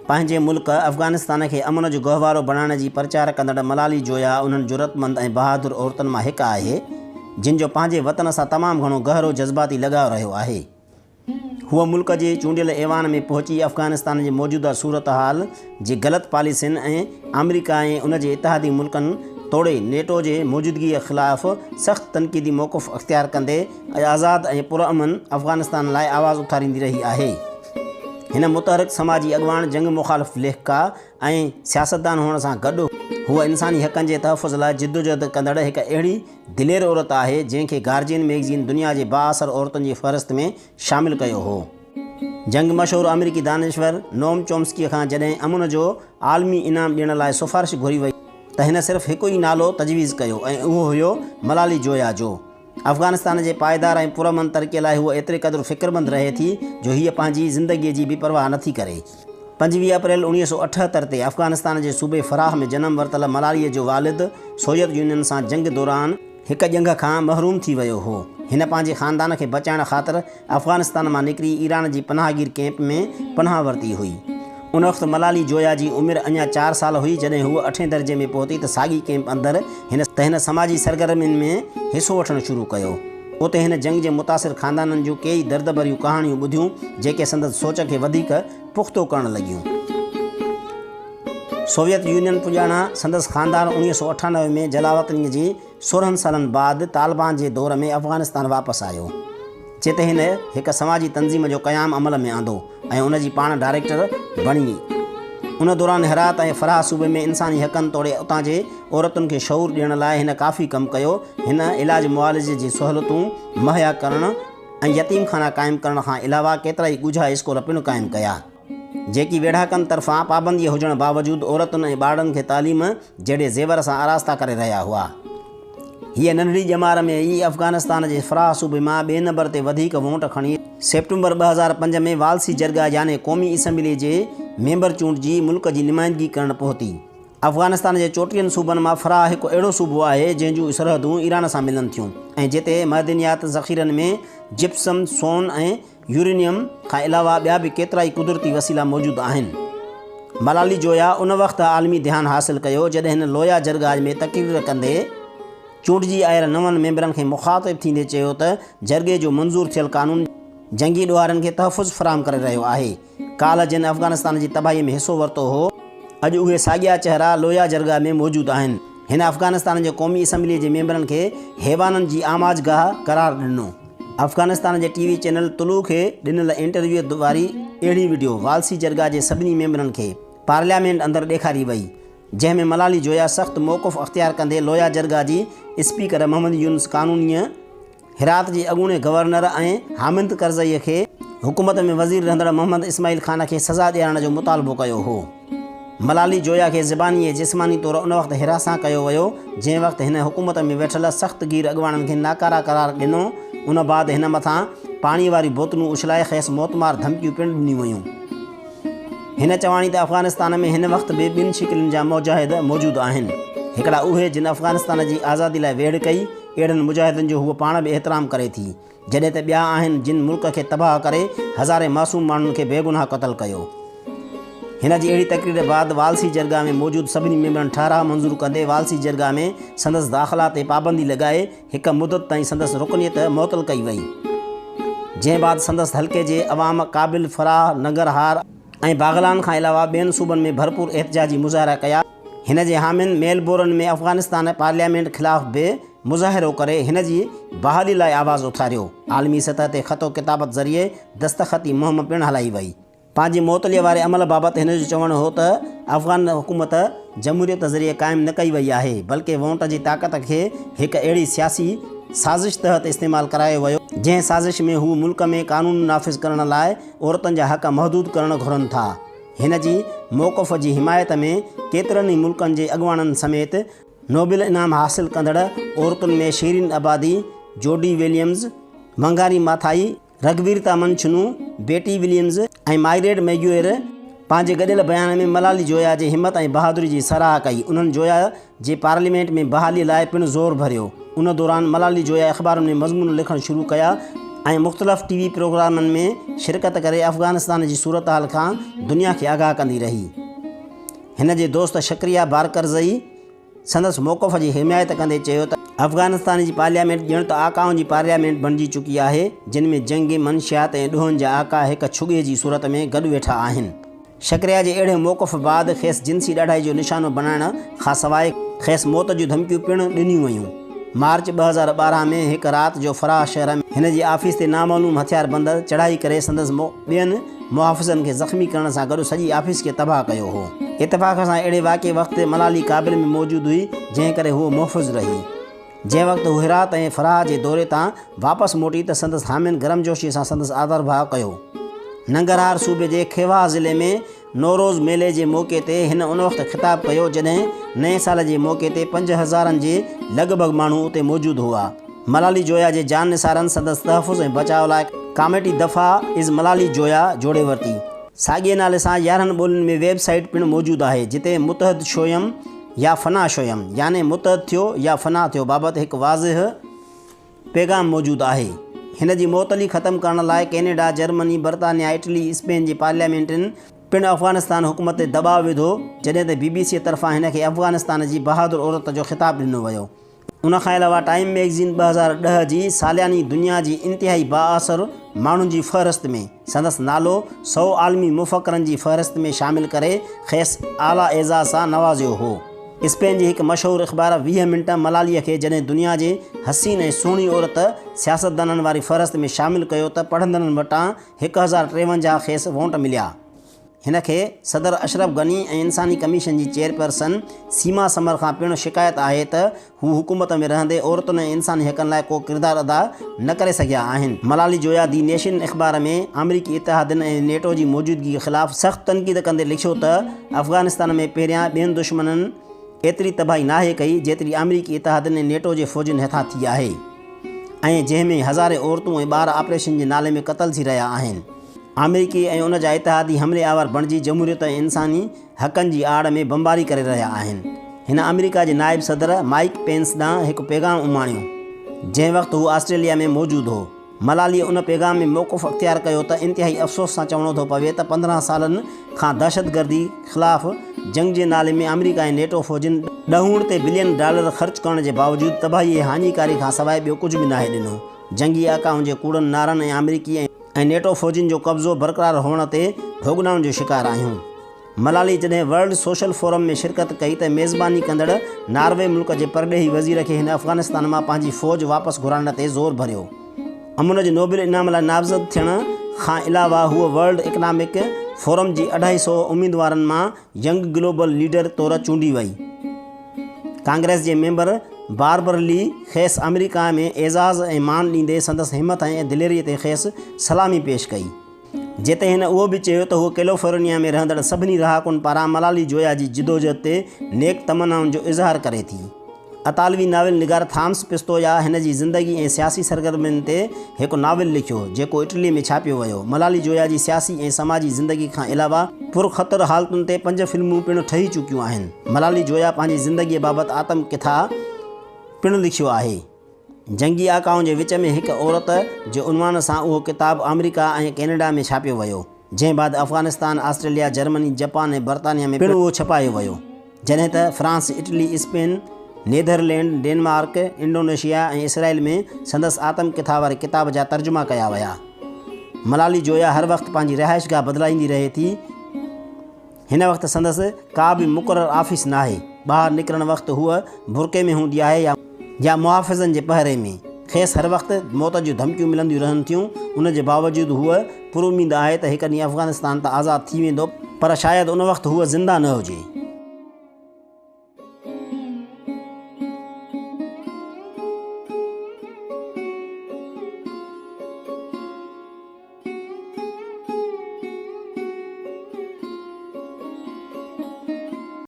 پنهنجي ملڪ افغانستان کي امن جو گهوارو بڻائڻ جي پرچار ڪندڙ ملالي جويا انهن جرئتمند ۽ بهادر عورتن مان هڪ آهي، جن جو پنهنجي وطن سان تمام گهڻو گهرو جذباتي لڳاء رهيو آهي. هوء ملڪ جي چونڊيل ايوان ۾ پهچي افغانستان جي موجوده صورتحال جي غلط پاليسين ۽ آمريڪا ۽ ان جي اتحادي ملڪن توڙي نيٽو جي موجودگيء خلاف سخت تنقيدي موقف اختيار ڪندي آزاد ۽ پرامن افغانستان لاء آواز اٿاريندي رهي آهي. هن متحرڪ سماجي اڳواڻ، جنگ مخالف ليکڪا ۽ سياستدان هئڻ سان گڏ هوء انساني حقن جي تحفظ لاء جدوجهد ڪندڙ هڪ اهڙي دلير عورت آهي، جنهن کي گارجين ميگزين دنيا جي بااثر عورتن جي فهرست ۾ شامل ڪيو هو. جنگ مشهور آمريڪي دانشور نوم چومسڪيء کان جڏهن امن جو عالمي انعام ڏيڻ لاء سفارش گهري وئي ته هن صرف هڪ ئي نالو تجويز ڪيو ۽ اهو هيو ملالي جويا جو. افغانستان جي پائيدار ۽ پرامن ترقيء لاء هوء ايتري قدر فڪرمند رهي ٿي جو هيء پنهنجي زندگيء جي به پرواهه نٿي ڪري. 25 اپريل 1978 تي افغانستان جي صوبي فراهه ۾ جنم ورتل ملاليء جو والد سوويت يونين سان جنگ دوران هڪ ڄنگهه کان محروم ٿي ويو هو. هن پنهنجي خاندان کي بچائڻ خاطر افغانستان مان نڪري ايران جي پناهگير ڪئمپ ۾ پناهه ورتي هئي. ان وقت ملالي جويا جي عمر اڃا چار سال هئي، جڏهن هوء اٺين درجي ۾ پهتي ته ساڳي ڪئمپ اندر هن ته هن سماجي سرگرمين ۾ حصو وٺڻ شروع ڪيو. اتي هن جنگ جي متاثر خاندانن جون ڪيئي درد ڀريون ڪهاڻيون ٻڌيون، جيڪي سندس سوچ کي وڌيڪ پختو ڪرڻ لڳيون. سوويت يونين پڄاڻان سندس خاندان 1998 ۾ جلاوطنيء جي 16 سالن بعد طالبان جي دور ۾ افغانستان واپس آيو، جتي هن هڪ سماجي تنظيم جو قيام عمل ۾ آندو ۽ ان جي پاڻ ڊائريڪٽر بڻي. ان دوران هرات ۽ فراه صوبي ۾ انساني حقن توڙي اتان جي عورتن کي شعور ڏيڻ لاء هن ڪافي ڪم ڪيو. هن علاج معالجي جي سهولتون مهيا ڪرڻ ۽ يتيم خانا قائم ڪرڻ کان علاوه ڪيترائي ڳجها اسڪول پڻ قائم ڪيا. جيڪي ويڙهاڪن طرفان پابنديء هجڻ باوجود عورتن ۽ ٻارڙن کي تعليم جهڙي زيور سان آراسته ڪري رهيا هئا. هيء ننڍڙي ڄمار ۾ ئي افغانستان جي فراه صوبي مان ٻئي نمبر تي وڌيڪ وونٽ کڻي سيپٽمبر 2005 ۾ والسي جرڳا يعني قومي اسيمبليء جي ميمبر چونڊجي ملڪ جي نمائندگي ڪرڻ پهتي. افغانستان جي چوٽيهن صوبن مان فراه هڪ اهڙو صوبو آهي جنهن جون سرحدون ايران سان ملن ٿيون ۽ جتي معدنيات ذخيرن ۾ جپسم، سون ۽ يورينيم کان علاوه ٻيا به ڪيترائي قدرتي وسيلا موجود آهن. ملالي جويا ان وقت عالمي ڌيان حاصل ڪيو جڏهن هن لويا جرڳا ۾ تقرير ڪندي چونڊجي آيل نون ميمبرن کي مخاطب ٿيندي چيو ته جرڳي جو منظور ٿيل قانون جنگي ڏوهارين کي تحفظ فراهم ڪري رهيو آهي. ڪالهه جن افغانستان جي تباهي ۾ حصو ورتو هو، اڄ اهي ساڳيا چهرا لويا جرڳا ۾ موجود آهن. هن افغانستان جي قومي اسيمبليء جي ميمبرن کي حيوانن جي آماجگاهه قرار ڏنو. افغانستان جي ٽي وي چينل طلوع کي ڏنل انٽرويوء واري اهڙي وڊيو والسي جرڳا جي سڀني ميمبرن کي پارليامينٽ اندر ڏيکاري وئي، جنهن ۾ ملالي جويا سخت موقف اختيار ڪندي لويا جرڳا جي اسپيڪر محمد يونس قانونيء، هرات جي اڳوڻي گورنر ۽ حامد ڪرزئيء کي حڪومت ۾ وزير رهندڙ محمد اسماعيل خان کي سزا ڏيارڻ جو مطالبو ڪيو هو. ملالي جويا کي زباني ۽ جسماني طور ان وقت هراسان ڪيو ويو، جنهن وقت هن حڪومت ۾ ويٺل سخت گير اڳواڻن کي ناڪارا قرار ڏنو، ان بعد هن مٿان پاڻيء واريون بوتلون اڇلائي کيس موتمار ڌمڪيون پڻ ڏنيون ويون. هن چواڻي ته افغانستان ۾ هن وقت به ٻن شڪلين جا مجاهد موجود آهن، هڪڙا اهي جن افغانستان جي آزادي لاء ويڙهه ڪئي، اهڙن مجاهدن جو هوء پاڻ به احترام ڪري ٿي، جڏهن ته ٻيا آهن جن ملڪ کي تباهه ڪري هزارين معصوم ماڻهن کي بيگناهه قتل ڪيو. هن جي اهڙي تقرير بعد والسي جرڳا ۾ موجود سڀني ميمبرن ٺهراء منظور ڪندي والسي جرڳا ۾ سندس داخلا تي پابندي لڳائي هڪ مدت تائين سندس رڪنيت معطل ڪئي وئي. جنهن بعد سندس حلقي جي عوام ڪابل، فراه، ننگرهار ۽ باغلان کان علاوه ٻين صوبن ۾ ڀرپور احتجاجي مظاهرا ڪيا. هن جي حامين ميلبورن ۾ افغانستان پارليامينٽ خلاف به مظاهرو ڪري هن جي بحالي لاء آواز اٿاريو. عالمي سطح تي خط و ڪتابت ذريعي دستخطي مهم پڻ هلائي وئي. پنهنجي معطليء واري عمل بابت هن جو چوڻ هو ته افغان حڪومت جمهوريت ذريعي قائم نه ڪئي وئي آهي بلڪه وونٽ جي طاقت کي هڪ اهڙي سياسي سازش تحت استعمال ڪرايو ويو، جنهن سازش ۾ هو ملڪ ۾ قانون نافذ ڪرڻ لاء عورتن جا حق محدود ڪرڻ گهرن ٿا. هن جي موقف جي حمايت ۾ ڪيترن ئي ملڪن جي اڳواڻن سميت نوبل انعام حاصل ڪندڙ عورتن ۾ Shirin Ebadi, Jody Williams, Wangari Maathai, Rigoberta Menchú, Betty Williams ۽ Mairead Maguire پنهنجي گڏيل بيان ۾ ملالي جويا جي همت ۽ بهادري جي ساراهه ڪئي. انهن جويا جي پارليامينٽ ۾ بحالي لاء پڻ زور ڀريو. ان دوران ملالي جويا اخبارن ۾ مضمون لکڻ شروع ڪيا. ۽ مختلف ٽي وي پروگرامن ۾ شرڪت ڪري افغانستان جي صورتحال کان دنيا کي آگاهه ڪندي رهي. هن جي دوست شڪريه بارڪرزئي سندس موقف جي حمايت ڪندي چيو ته افغانستان جي پارليامينٽ ڄڻ ته آقائن جي پارليامينٽ بڻجي چڪي آهي، جن ۾ جنگ، منشيات ۽ ڏوهن جا آقا هڪ ڇڳي جي صورت ۾ گڏ ويٺا آهن. شڪريا جي اهڙي موقف بعد کيس جنسي ڏاڍائي جو نشانو بڻائڻ کانسواء کيس موت جون ڌمڪيون پڻ ڏنيون ويون. مارچ 2012 ۾ هڪ رات جو فراهه شهر ۾ هن جي آفيس تي نامعلوم هٿياربند چڙهائي ڪري سندس ٻين محافظن کي زخمي ڪرڻ سان گڏ سڄي آفيس کي تباهه ڪيو هو. اتفاق سان اهڙي واقعي وقت ملالي ڪابل ۾ موجود هئي جنهن ڪري هوء محفوظ رهي. جنهن وقت هو هرات ۽ فراهه جي دوري تان واپس موٽي ته سندس حامين گرمجوشيء سان سندس آڌرڀاء ڪيو. ننگرهار صوبي جي کيواهه ضلعي ۾ نوروز ميلي جي موقعي تي هن ان وقت خطاب ڪيو جڏهن نئين سال جي موقعي تي پنج هزارن جي لڳ ڀڳ ماڻهو اتي موجود هئا. ملالي جويا جي جان نثارن سندس تحفظ ۽ بچاء لاء ڪاميٽي دفاع از ملالي جويا جوڙي ورتي. ساڳئي نالي سان 11 ٻولين ۾ ويب سائيٽ پڻ موجود آهي جتي متحد شويم يا فنا شويم يعني متحد ٿيو يا فنا ٿيو بابت هڪ واضح پيغام موجود آهي. هن جي معطلي ختم ڪرڻ لاء ڪينيڊا، جرمني، برطانيا، اٽلي، اسپين جي پارليامينٽن پڻ افغانستان حڪومت تي دٻاء وڌو، جڏهن ته بي بي سيء طرفان هن کي افغانستان جي بهادر عورت جو خطاب ڏنو ويو. ان کان علاوه ٽائيم مئگزين 2010 جي سالياني دنيا جي انتهائي بااثر ماڻهن جي فهرست ۾ سندس نالو سئو عالمي مفڪرن جي فهرست ۾ شامل ڪري کيس اعليٰ اعزاز سان نوازيو هو. اسپين جي هڪ مشهور اخبار 20 منٽ ملاليء کي جڏهن دنيا جي حسين ۽ سهڻي عورت سياستدانن واري فهرست ۾ شامل ڪيو ته پڙهندڙن وٽان 1053 کيس وونٽ مليا. هن کي صدر اشرف غني ۽ انساني ڪميشن جي چيئرپرسن سيما ثمر کان پڻ شڪايت آهي ته هو حڪومت ۾ رهندي عورتن ۽ انساني حقن لاء ڪو ڪردار ادا نه ڪري سگهيا آهن. ملالي جويا the nation اخبار ۾ آمريڪي اتحادين ۽ نيٽو جي موجودگي خلاف سخت تنقيد ڪندي لکيو ته افغانستان ۾ پهريان ٻين دشمنن ايتري تباهي ناهي ڪئي جيتري آمريڪي اتحادين ۽ نيٽو جي فوجين هٿان ٿي آهي ۽ جنهن ۾ هزارين عورتون ۽ ٻار آپريشن جي نالي ۾ قتل ٿي رهيا آهن. آمريڪي ۽ ان جا اتحادي حملي آور بڻجي جمهوريت ۽ انساني حقن جي آڙ ۾ بمباري ڪري رهيا آهن. هن آمريڪا جي نائب صدر مائيڪ پينس ڏانهن هڪ پيغام اماڻيو، جنهن وقت هو آسٽريليا ۾ موجود هو. ملاليء ان پيغام ۾ موقف اختيار ڪيو ته انتهائي افسوس سان چوڻو ٿو پوي ته 15 سالن کان دهشتگردي خلاف جنگ جي نالي ۾ آمريڪا ۽ نيٽو فوجن ڏهوڻ تي بلين ڊالر خرچ ڪرڻ جي باوجود تباهي ۽ هاڃيڪاري کانسواء ٻيو ڪجهه به ناهي ڏنو. جنگي آقائن جي ڪوڙن نعرن ۽ آمريڪي ۽ نيٽو فوجين جو قبضو برقرار هئڻ تي ڀوڳنائن جو شڪار آهيون. ملالي جڏهن ورلڊ سوشل فورم ۾ شرڪت ڪئي ته ميزباني ڪندڙ ناروي ملڪ جي پرڏيهي وزير کي هن افغانستان مان پنهنجي فوج واپس گهرائڻ تي زور ڀريو. امن جي نوبل انعام لاء نامزد ٿيڻ کان علاوه هوء ورلڊ اڪنامڪ فورم جي اڍائي سئو اميدوارن مان ينگ گلوبل ليڊر طور چونڊي وئي. ڪانگريس جي ميمبر باربر لي کيس آمريڪا ۾ اعزاز ۽ مان ڏيندي سندس همٿ ۽ دليريء تي کيس سلامي پيش ڪئي. جتي هن اهو به چيو ته هوء ڪيليفورنيا ۾ رهندڙ سڀني رهاڪن پاران ملالي جويا جي جدوجهد تي نيڪ تمنائن جو اظهار ڪري ٿي. اطالوي ناول نگار ٿامس پستويا هن جي زندگي ۽ سياسي سرگرمين تي هڪ ناول لکيو، جيڪو اٽلي ۾ ڇاپيو ويو. ملالي جويا جي سياسي ۽ سماجي زندگي کان علاوه پرخطر حالتن تي پنج فلمون پڻ ٺهي چڪيون آهن. ملالي جويا پنهنجي زندگيء بابت آتم ڪٿا پڻ لکيو آهي. جنگي آقائن جي وچ ۾ هڪ عورت جي عنوان سان اهو ڪتاب آمريڪا ۽ ڪينيڊا ۾ ڇاپيو ويو. جنهن بعد افغانستان، آسٽريليا، جرمني، جپان ۽ برطانيا ۾ پڻ اهو ڇپايو ويو. جڏهن ته France, Italy, Spain, Netherland, Denmark, Indonesia ۽ اسرائيل ۾ سندس آتم ڪٿا واري ڪتاب جا ترجما ڪيا ويا. ملالي جويا هر وقت پنهنجي رهائشگاهه بدلائيندي رهي ٿي. هن وقت سندس ڪا به مقرر آفيس ناهي. ٻاهر نڪرڻ وقت هوء برقعي ۾ هوندي آهي يا محافظن جي پهري ۾. کيس هر وقت موت جون ڌمڪيون ملنديون رهن ٿيون. ان جي باوجود هوء پراميد آهي ته هڪ ڏينهن افغانستان ته آزاد ٿي ويندو پر شايد ان وقت هوء زنده نه هجي.